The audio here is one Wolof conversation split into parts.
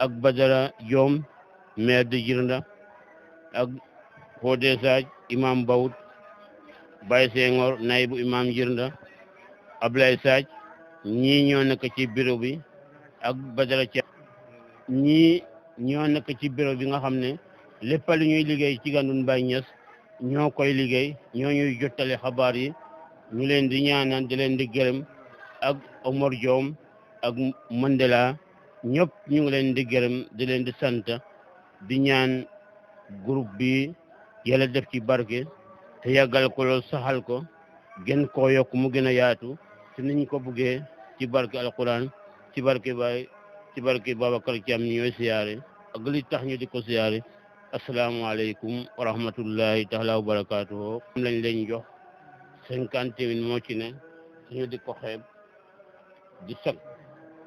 ak Badara Diom maire de Djirnda ak Fodé Sadj imam Bawut Baye Senghor naibu imam Djirnda Ablaye Sadj ñii ñoo nekk ci bureau bi ak Badara Thiam ñii ñoo nekk ci bureau bi nga xam ne lépp lu ñuy liggéey ci Gandoul Baye Niass ñoo koy liggéey ñoo ñuy jottale xabaar yi ñu leen di ñaanal di leen di gërëm ak Omar Diom ak Mandela ñëpp ñu ngi leen di gërëm di leen di sant di ñaan groupe bi yàlla def ci barke te yàggal ko lool saxal ko gën koo yokk mu gën a yaatu te niñ ko buggee ci barke alquran ci barke Baye ci barke Babacar Thiam ñooy siyaare ak li tax ñu di ko siyaare asalaamaaleykum wa rahmatullahi taala wa barakaatuhu lañ leen jox 50 moo ci ne ñu di ko xeeb di sag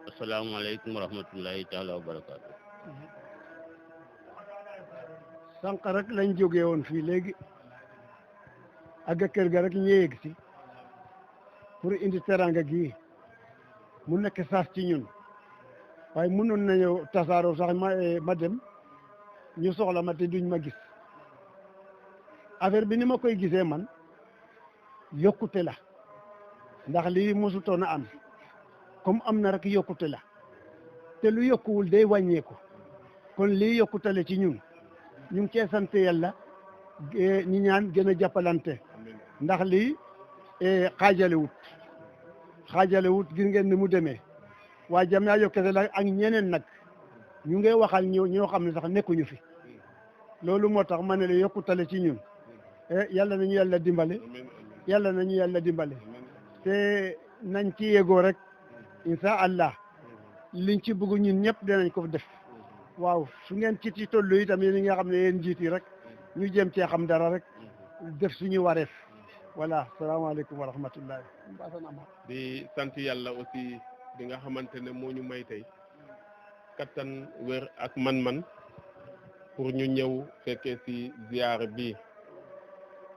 asalaamaaleykum wa rahmatullahi taala wa barakaatuhu sànq rek lañ jógee woon fii léegi àgg kër ga rek ñu yéeg si pour indi teranga gi mu nekk saas ci ñun waaye mënoon nañu tasaaroo sax ma dem ñu soxla ma te duñ ma gis affaire bi ni ma koy gisee man yokkute la ndax lii mosutoon a am comme am na rek yokkute la te lu yokkuwul day wàññeeku kon lii yokkute la ci ñun ñu ngi cee sant yàlla ñi ñaan gën a jàppalante ndax lii xaajalewut gis ngeen ni mu demee waa jam yaa yokkete la ak ñeneen nag ñu ngi waxal ñoo xam ne sax nekkuñu fi loolu moo tax ma ne la yokkutale ci ñun yàlla nañu yàlla dimbale yàlla nañu yàlla dimbale te nañ ci yegoo rek insha allah liñ ci bëgg ñun ñëpp dinañ ko def waaw su ngeen ci tollu itam yéen nga xam ne yéen njiit yi rek ñu jëm cee xam dara rek def suñu wareef voilà salaamaaleykum wa rahmatullahi di sant yàlla aussi bi nga xamante ne moo ñu may tey kattan wér ak man-man pour ñu ñëw fekkee ci ziyaare bi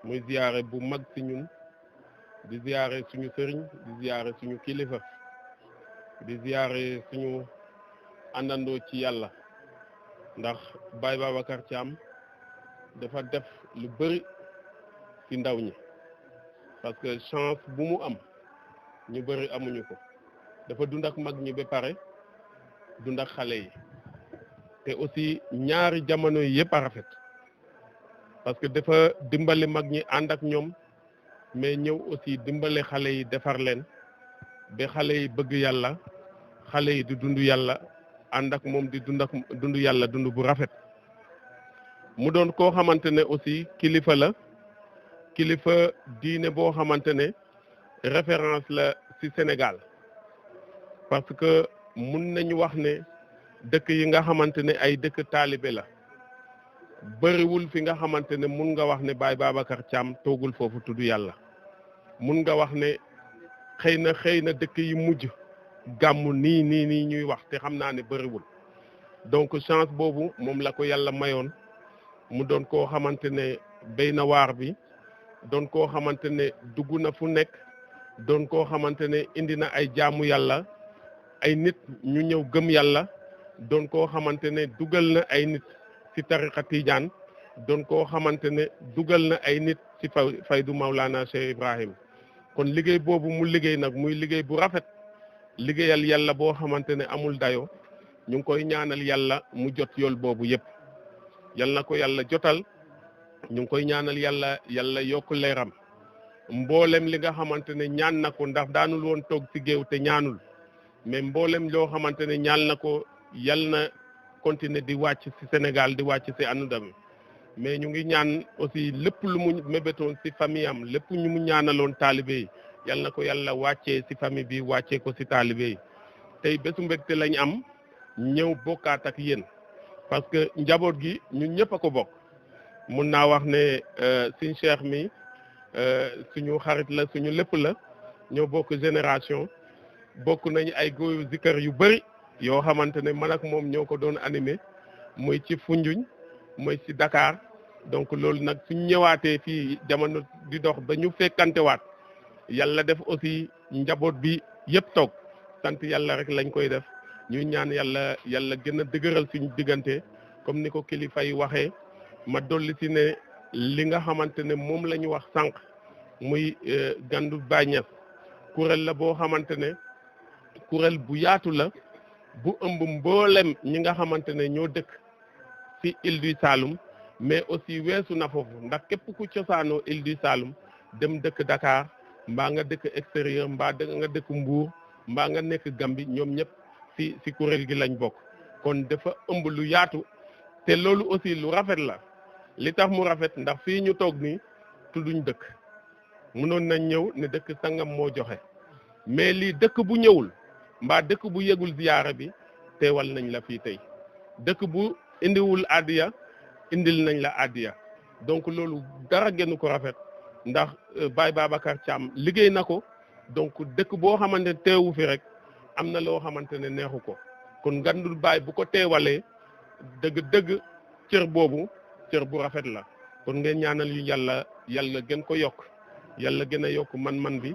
muy ziyaare bu mag ci ñun di ziyaare suñu sëriñ di ziyaare suñu kilifa di ziyaare suñu àndandoo ci yàlla ndax Baye Babacar Thiam dafa def lu bëri ci ndaw ñi parce que chance bu mu am ñu bëri amuñu ko dafa dund ak mag ñi ba pare dund ak xale yi te aussi ñaari jamono yi yëpp a rafet parce que dafa dimbali mag ñi ànd ak ñoom mais ñëw aussi dimbali xale yi defar leen ba xale yi bëgg yàlla xale yi di dund yàlla ànd ak moom di dund yàlla dund bu rafet mu doon koo xamante ne aussi kilifa la kilifa diine boo xamante ne référence la ci Sénégal parce que mun nañu wax ne dëkk yi nga xamante ne ay dëkk taalibe la bëriwul fi nga xamante ne mun nga wax ne Baye Babacar Thiam toogul foofu tudd yàlla mun nga wax ne xëy na dëkk yi mujj gàmmu nii ñuy wax te xam naa ne bëriwul donc chance boobu moom la ko yàlla mayoon mu doon koo xamante ne béy na waar bi doon koo xamante ne dugg na fu nekk doon koo xamante ne indi na ay jaamu yàlla ay nit ñu ñëw gëm yàlla doon koo xamante ne dugal na ay nit ci tariqa Tijaan doon koo xamante ne dugal na ay nit ci faydu Maulana Cheikh Ibrahim kon liggéey boobu mu liggéey nag muy liggéey bu rafet liggéeyal yàlla boo xamante ne amul dayo ñu ngi koy ñaanal yàlla mu jot yool boobu yëpp yal na ko yàlla jotal ñu ngi koy ñaanal yàlla yokk leeram mboolem li nga xamante ne ñaan na ko ndax daanul woon toog ci géew te ñaanul mais mboolem loo xamante ne ñaan na ko yal na continuer di wàcc ci Sénégal di wàcc ci anudam mais ñu ngi ñaan aussi lépp lu mu mébétoon ci famille am lépp ñu mu ñaanaloon taalibe yi yal na ko yàlla wàccee ci famille bi wàccee ko ci taalibe yi tey bésu mbégte lañ am ñëw bokkaat ak yéen parce que njaboot gi ñun ñëpp a ko bokk mun naa wax ne suñ cheikh mi suñu xarit la suñu lépp la ñoo bokk génération bokk nañu ay góoyu zikkar yu bëri yoo xamante ne man ak moom ñoo ko doon animé muy ci Foundiougne muy ci Dakar donc loolu nag suñ ñëwaatee fii jamono di dox ba ñu fekkantewaat yàlla def aussi njaboot bi yëpp toog sant yàlla rek lañ koy def ñuy ñaan yàlla gën a dëgëral suñu diggante comme ni ko kilifa yi waxee ma dolli si ne li nga xamante ne moom la ñu wax sànq muy Gandoul Baye Niass kuréel la boo xamante ne kuréel bu yaatu la bu ëmb mboolem ñi nga xamante ne ñoo dëkk ci Île du Saloum mais aussi weesu na foofu ndax képp ku cosaanoo Île du Saloum dem dëkk Dakar mbaa nga dëkk extérieur mbaa nga dëkk Mbour mbaa nga nekk Gambie ñoom ñëpp ci kuréel gi lañ bokk kon dafa ëmb lu yaatu te loolu aussi lu rafet la li tax mu rafet ndax fii ñu toog nii tudduñ dëkk mënoon nañ ñëw ne dëkk sangam moo joxe mais lii dëkk bu ñëwul mbaa dëkk bu yëgul ziyaara bi teewal nañ la fii tey dëkk bu indiwul addiya indil nañ la addiya donc loolu dara gënu ko rafet ndax Baye Babacar Thiam liggéey na ko donc dëkk boo xamante ne teewu fi rek am na loo xamante ne neexu ko kon Gandoul Baye bu ko teewalee dëgg cër boobu cër bu rafet la kon ngeen ñaanal yu yàlla gën ko yokk yàlla gën a yokk man-man bi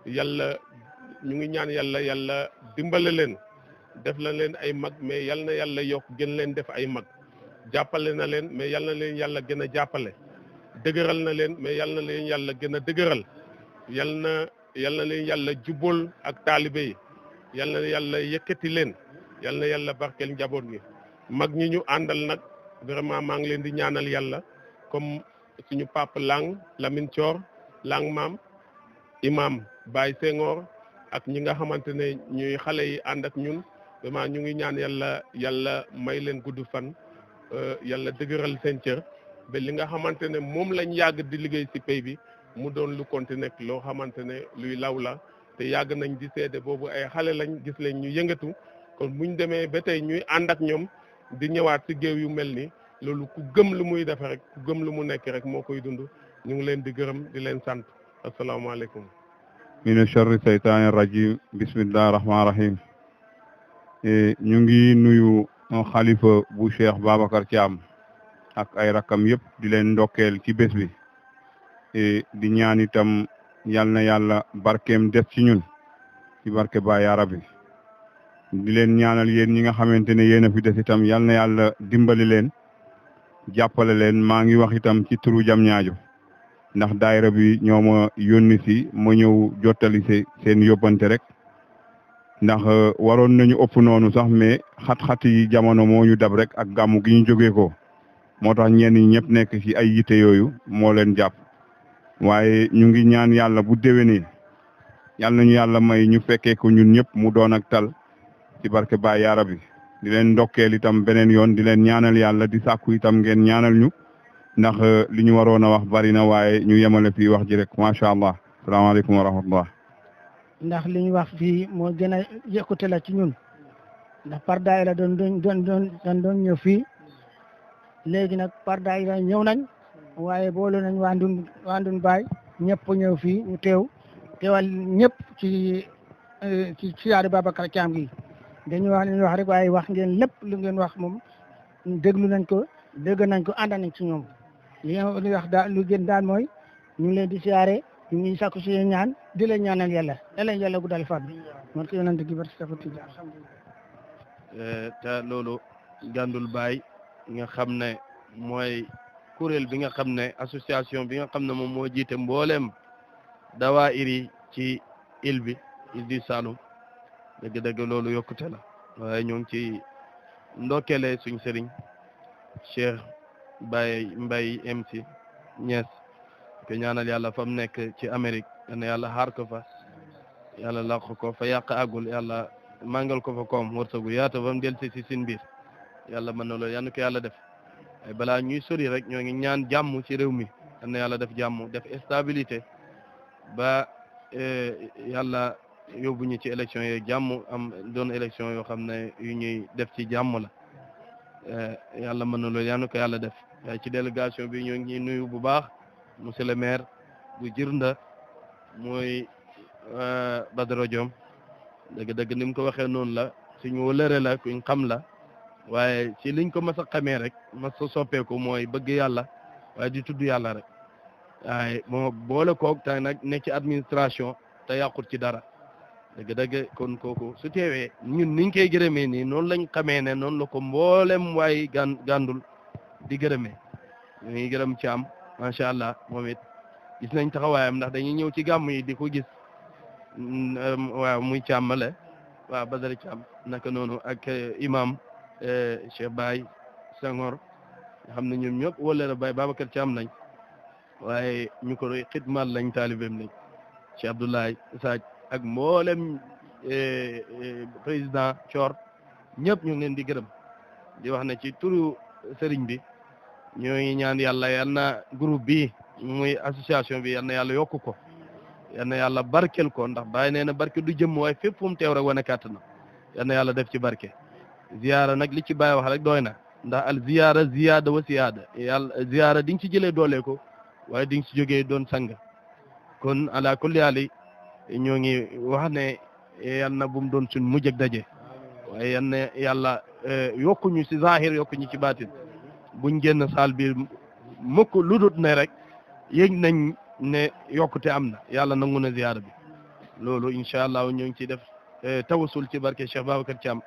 yàlla ñu ngi ñaan yàlla dimbale leen def la leen ay mag mais yal na yàlla yokk gën leen def ay mag jàppale na leen mais yal na leen yàlla gën a jàppale dëgëral na leen mais yal na leen yàlla gën a dëgëral yal na leen yàlla jubbool ak taalibe yi yal na yàlla yëkkati leen yal na yàlla barkeel njaboot gi mag ñi ñu àndal nag vraiment maa ngi leen di ñaanal yàlla comme suñu papa Lang Lamine Thior Lang maam imam Baye Senghor ak ñi nga xamante ne ñuy xale yi ànd ak ñun vraiment ñu ngi ñaan yàlla may leen gudd fan yàlla dëgëral seen cër ba li nga xamante ne moom lañ yàgg di liggéey ci pays bi mu doon lu continuer loo xamante ne luy law la te yàgg nañ di seede boobu ay xale lañ gis leen ñu yëngatu kon buñ demee ba tey ñuy ànd ak ñoom di ñëwaat ci géew yu mel ni loolu ku gëm lu muy defe rek ku gëm lu mu nekk rek moo koy dund ñu ngi leen di gërëm di leen sant asalaamaaleykum mina sharri seytaani rajim bismillahi rahmaani rahim ñu ngi nuyu xalifa bu Cheikh Babacar Thiam ak ay rakkam yëpp di leen ndokkeel ci bés bi di ñaan itam yal na yàlla barkeem des ci ñun ci barke ba yaa rabbi di leen ñaanal yéen ñi nga xamante ne yéen a fi des itam yal na yàlla dimbali leen jàppale leen maa ngi wax itam ci turu Diamniadio ndax daayira bi ñoo ma yónni si ma ñëw jottali seen yóbbante rek ndax waroon nañu ëpp noonu sax mais xat-xat yi jamono moo ñu dab rek ak gàmmu gi ñu jógee ko moo tax ñenn ñi ñëpp nekk ci ay yite yooyu moo leen jàpp waaye ñu ngi ñaan yàlla bu déwénee yal nañu yàlla may ñu fekkee ko ñun ñëpp mu doon ak tal ci barke Baay yaa Rabbi di leen ndokkeel itam beneen yoon di leen ñaanal yàlla di sàkku itam ngeen ñaanal ñu ndax li ñu waroon a wax bari na waaye ñu yemale fii wax ji rek macha allah salaamaaleykum wa rahmatullah ndax li ñu wax fii moo gën a yëkkute la ci ñun ndax par daayira doon ñëw fii léegi nag par daayira ñëw nañ waaye boole nañ Gandoul Baye ñëpp ñëw fii ñu teewal ñëpp ci siyaare Babacar Thiam gi dañuy wax li ñu wax rek waaye wax ngeen lépp lu ngeen wax moom déglu nañ ko dégg nañ ko ànd nañ ci ñoom li wax daal lu gën daal mooy ñu ngi leen di siyaare ñu ngi sakku si ñaan di leen ñaanal yàlla guddal fan bi man ko yonent gi barke Seexu Tijaan te loolu Gandoul Baye nga xam ne mooy kuréel bi nga xam ne association bi nga xam ne moom moo jiite mbooleem dawaayir yi ci île bi Île du Saloum dëgg-dëgg loolu yokkute la waaye ñoo ngi ci ndokkeele suñ sëriñ Cheikh Baye Mbaye MC Niass ko ñaanal yàlla fa mu nekk ci Amérique yal yàlla xaar ko fa yàlla laq ko fa yàq àggul yàlla màngal ko fa koom wërsëgu yaata ba mu del si sin biir yàlla mën na loolu yal na ko yàlla def ay balaa ñuy sori rek ñoo ngi ñaan jàmm ci réew mi yal na yàlla def jàmm def stabilité ba yàlla yóbbu ñu ci élection yi jàmm am doon élection yoo xam ne yu ñuy def ci jàmm la yàlla mën na loolu yal na ko yàlla def ci délégation bi ñoo ngi nuyu bu baax monsieur le maire bu Djirnda mooy Badara Diom dëgg-dëgg ni mu ko waxee noonu la suñu wëlëre la kuñ xam la waaye ci liñ ko mas a xamee rek mas a soppeeku mooy bëgg yàlla waaye di tudd yàlla rek waaye moo boole koog te nag ne ci administration te yàqut ci dara dëgg-dëgg kon kooku su teewee ñun niñ koy gërëmee nii noonu lañ xamee ne noonu la ko mboolem waay gàndul di gërëmee ñu ngi gërëm ci am macha allah moom it gis nañ taxawaayam ndax dañuy ñëw ci gàmm yi di ko gis waaw muy càmmale waaw Badara Thiam naka noonu ak imam Cheikh Baye Senghor nga xam ne ñoom ñëpp wala la Baye Babacar Thiam lañ waaye ñu ko xidmaal lañ taalibeem lañ Cheikh Abdoulaye Sadj ak mboolem président Thior ñëpp ñu ngi leen di gërëm di wax ne ci turu sëriñ bi ñoo ngi ñaan yàlla yal na groupe bi muy association bi yal na yàlla yokku ko yal na yàlla barkel ko ndax Baye nee na barke du jëmm waaye fépp fu mu teew rek wane kàttan yal na yàlla def ci barke. ziyaara nag li ci Baye wax rek doy na ndax al ziyaara ziyaada wa siyaada yàlla ziyaara di nga ci jëlee doole ko waaye di nga ci jógee doon sang kon ala kulli haali ñoo ngi wax ne yal na bu mu doon suñ mujj ak daje waaye yal na yàlla yokkuñu ci zahir yokkuñu ci baatin buñ génn saal bi mukk lu dut ne rek yëg nañ ne yokkute am na yàlla nangu na ziyaara bi loolu incha allah ñoo ngi ciy def tawasul ci barke Cheikh Babacar Thiam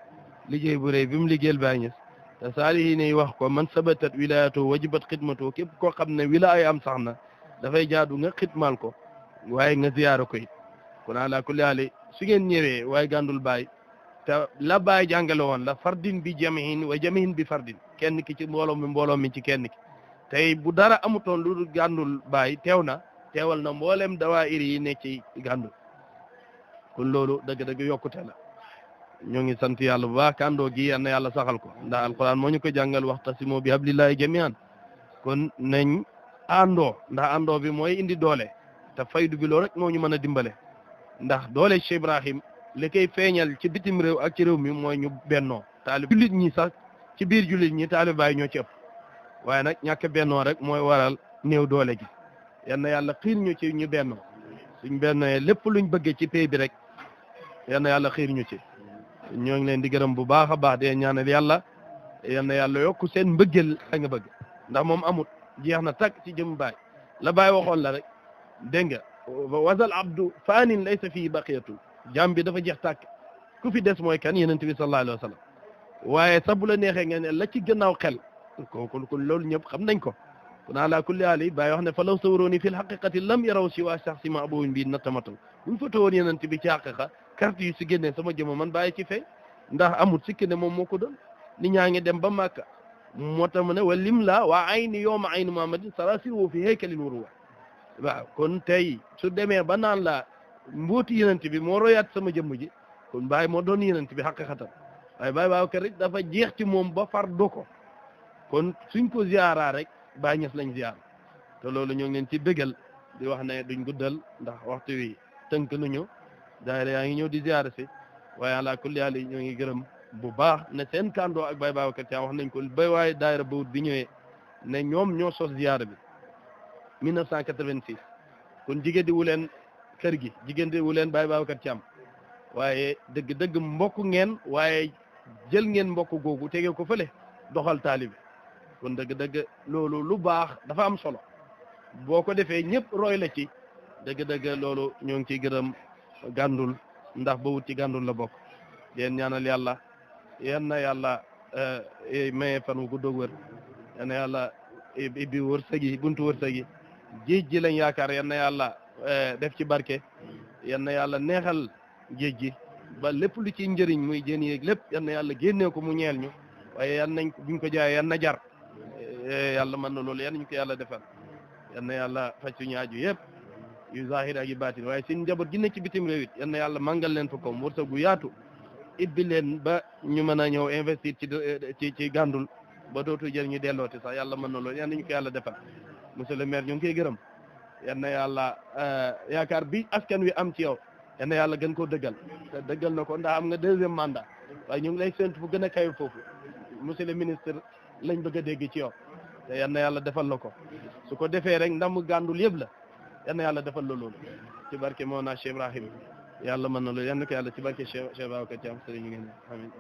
liggéey bu rëy bi mu liggéeyal Baay Ñas te saalihiin yi wax ko man sabatat wilayatu wajibat xidmatu képp koo xam ne wilaaya am sax na dafay jaadu nga xidmaal ko waaye nga ziyaara ko it kon ala kulli haali su ngeen ñëwee waaye gàndul Baay te la Baay jàngale woon la fardin bi jamihin wa jamihin bi fardin kenn ki ci mbooloo mi ci kenn ki tey bu dara amutoon lu dul gàndul Baay teewal na mboolem dawaayir yi ne ci gàndul kon loolu dëgg-dëgg yokkute la ñoo ngi sant yàlla bu baax kàndoo gi yal na yàlla saxal ko ndax alquran moo ñu ko jàngal waxtasimu bi hablillahi jamian kon nañ àndoo ndax àndoo bi mooy indi doole te faydu bi loolu rek moo ñu mën a dimbale ndax doole Cheikh Ibrahim li koy feeñal ci bitim réew ak ci réew mi mooy ñu bennoo taalib jullit ñi sax ci biir jullit ñi taalib Baay ñoo ci ëpp waaye nag ñàkk bennoo rek mooy waral néew doole gi yal na yàlla xiir ñu ci ñu bennoo suñ bennoo lépp luñ bëggee ci pays bi rek yal na yàlla xiir ñu ci ñoo ngi leen di gërëm bu baax a baax de ñaanal yàlla yal na yàlla yokku seen mbëggeel la nga bëgg ndax moom amut jeex na tàkk ci jëm Baay la Baay waxoon la rek dégg nga wasal abdu faanin laysa fii baqiyatu jàmm bi dafa jeex tàkk ku fi des mooy kan yonent bi sallallahu alayhi wa sallam waaye sax bu la neexee nga ne la ci gannaaw xel kooku loolu ñëpp xam nañ ko kon ala kulli haali Baay wax ne fa law sawrooni fi lxaqiqati lam yaraw si waa sax si ma abowin bi nattamataw buñ fa tawoon yonent bi ci xaqiqa carte yu si génnee sama jëma man Baay ci fay ndax amul sikki ne moom moo ko doon ni ñaa ngi dem ba Màkka moo tax mu ne wa lim la waa ayni yooma ayni Muhammadin sarasir woo fi haykalin waruwa waaw kon tey su demee ba naan la mbooti yonent bi moo royaat sama jëmm ji kon Baay moo doon yonent bi xaqiqatan waaye Baay Babacar rek dafa jeex ci moom ba far do ko kon suñ ko ziyaara rek Baay Ñas lañ ziyaar te loolu ñoo ngi leen ci bégal di wax ne duñ guddal ndax waxtu wi tënk nuñu daayira yaa ngi ñëw di ziyaara si waaye ala kulli haal ñoo ngi gërëm bu baax ne seen kàndoo ak Baay Babacar Thiam wax nañ ko ba waaye daayira bawut bi ñëwee ne ñoom ñoo sos ziyaara bi 1986 kon jigéen di wu leen kër gi jigéen di wu leen Baay Babacar Thiam waaye dëgg-dëgg mbokk ngeen waaye jël ngeen mbokk googu tege ko fële doxal taalibe kon dëgg-dëgg loolu lu baax dafa am solo boo ko defee ñëpp roy la ci dëgg-dëgg loolu ñoo ngi ciy gërëm gàndul ndax ba wut ci gàndul la bokk yéen ñaanal yàlla yéen na yàlla maye fan wu gudd ak wér yéen na yàlla ibbi wërsëg yi buntu wërsëg yi géej gi lañ yaakaar yéen na yàlla def ci barke yéen na yàlla neexal géej gi ba lépp lu ci njëriñ muy jën yeeg lépp yéen na yàlla génnee ko mu ñeel ñu waaye yan nañ buñ ko jaayee yan na jar yàlla mën na loolu yan ñu ko yàlla defal yan na yàlla faj suñu aju yëpp yu zahir ak yu baatin waaye seen njaboot gi nekk ci bitim réew it yan na yàlla màngal leen fa comme wërsëg gu yaatu ibbi leen ba ñu mën a ñëw investir ci gàndul ba dootu jël ñu dellooti sax yàlla mën na loolu yan nañu ko yàlla defal monsieur le maire ñu ngi koy gërëm yan na yàlla yaakaar bi askan wi am ci yow yan na yàlla gën koo dëggal te dëggal na ko ndax am nga 2e mandat waaye ñu ngi lay séntu fu gën a kawe foofu monsieur le ministre lañ bëgg a dégg ci yow te yan na yàlla defal la ko su ko defee rek ndamu gàndul yëpp la yan na yàlla defal la loolu ci barke Mawlana Cheikh Ibrahim yàlla mën na loolu yan na ko yàlla ci barke Cheikh Babacar Thiam sëriñ ñu ngi amiin